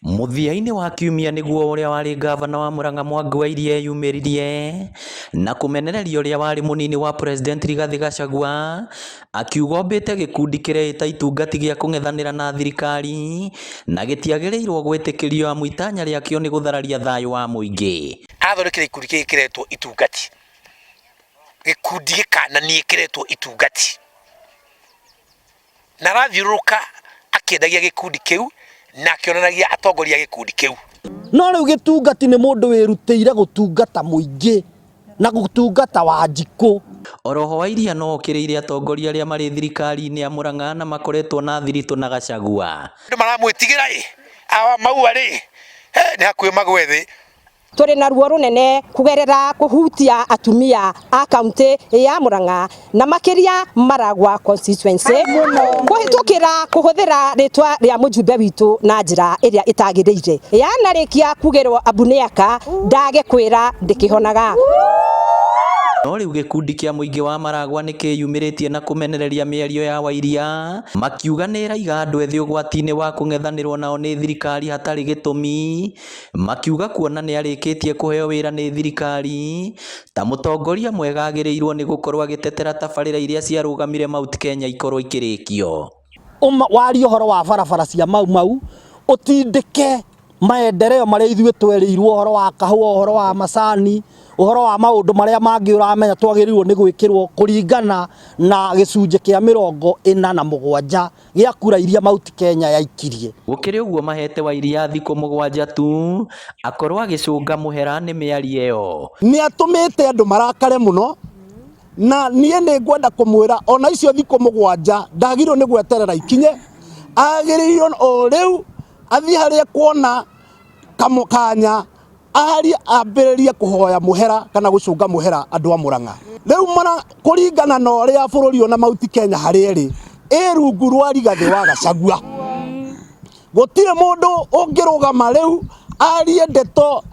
Mũthia-inĩ wa kiumia nĩguo ũrĩa warĩ ngavana wa Murang'a Mwangi wa Iria eyumĩririe na kũmenereria ũrĩa warĩ mũnini wa president Rigathĩ Gachagua, akiuga ombĩte gĩkundi kĩreĩta itungati gĩa kũng'ethanĩra na thirikari na gĩtiagĩrĩirwo gwĩtĩkĩrio amu itanya rĩakĩo nĩ gũthararia thayũ wa mũingĩ. Athondekire gĩkundi kĩngĩ kĩretwo itungati, gĩkundi gĩkananie kĩretwo itungati, na arathiũrũrũka akĩendagia gĩkundi kĩu na akĩonanagia atongoria a gĩkundi kĩu. No rĩu gĩtungati nĩ mũndũ wĩrutĩire gũtungata mũingĩ na gũtungata Wanjikũ. Oroho Wairia no okĩrĩire atongoria arĩa marĩ thirikari-inĩ a Murang'a na makoretwo na thiritũ na Gachagua. Andũ maramwĩtigĩra ĩ, awa maua rĩ, nĩ hakuhĩ magwe thĩ. Tũrĩ na ruo rũnene kũgerera kũhutia atumia a kaunti ya Murang'a na makĩria Maragua constituency kũhĩtũkĩra kũhũthĩra rĩtwa rĩa mũjumbe witũ na njĩra ĩrĩa ĩtagĩrĩire. Yanarĩkia kugĩrwo Abuniaka ndage kwĩra ndĩkĩhonaga. No rĩu gĩkundi kĩa mũingĩ wa Maragua nĩ kĩyumĩrĩtie na kũmenereria mĩario ya Wairia, makiuga nĩ ĩraiga andũ ethĩ ũgwati-inĩ wa kũng'ethanĩrwo nao nĩ thirikari hatarĩ gĩtũmi, makiuga kuona nĩ arĩkĩtie kũheo wĩra nĩ thirikari ta mũtongoria mwega agĩrĩirwo nĩ gũkorwo agĩtetera tabarĩra iria ciarũgamire Mount Kenya ikorwo ikĩrĩkio. Warie ũhoro wa barabara cia Mau Mau, ũtindĩke maendeleo marĩa ithuĩ twerĩirwo, ũhoro wa kahũa, ũhoro wa macani, ũhoro wa maũndũ marĩa mangĩ ũramenya twagĩrĩirwo nĩ gwĩkĩrwo kũringana na gĩcunjĩ kĩa 47 gĩa kura iria Mount Kenya yaikirie. Gũkĩrĩ ũguo mahete Wairia thikũ 7 tu akorwo agĩcũnga mũhera nĩ mĩario ĩyo. Nĩ atũmĩte andũ marakare mũno, na niĩ nĩ ngwenda kũmwĩra ona icio thikũ 7 ndagĩrĩirwo nĩ gweterera ikinye, agĩrĩirwo o rĩu athiĩ harĩa kuona kanya arie ambĩrĩrie kũhoya mũhera kana gũcũnga mũhera andũ a Murang'a. Rĩu mara kũringana na ũrĩa bũrũri ona Mount Kenya harĩa ĩrĩ, ĩ rungu rwa Rigathĩ wa Gachagua. Gũtirĩ mũndũ ũngĩrũgama rĩu arie ndeto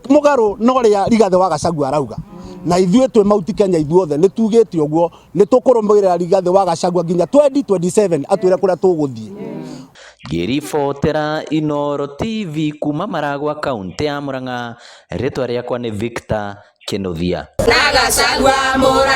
mũgarũ na ũrĩa Rigathĩ wa Gachagua arauga. Na ithuĩ twĩ Mount Kenya ithuothe nĩ tugĩte ũguo, nĩ tũkũrũmĩrĩra Rigathĩ wa Gachagua nginya 2027 atwĩre kũrĩa tũgũthiĩ. Ngĩribotera Inooro TV kuma Maragua kaunti ya Murang'a, rĩtwa rĩakwa nĩ Victor Kinuthia. Na Gachagua.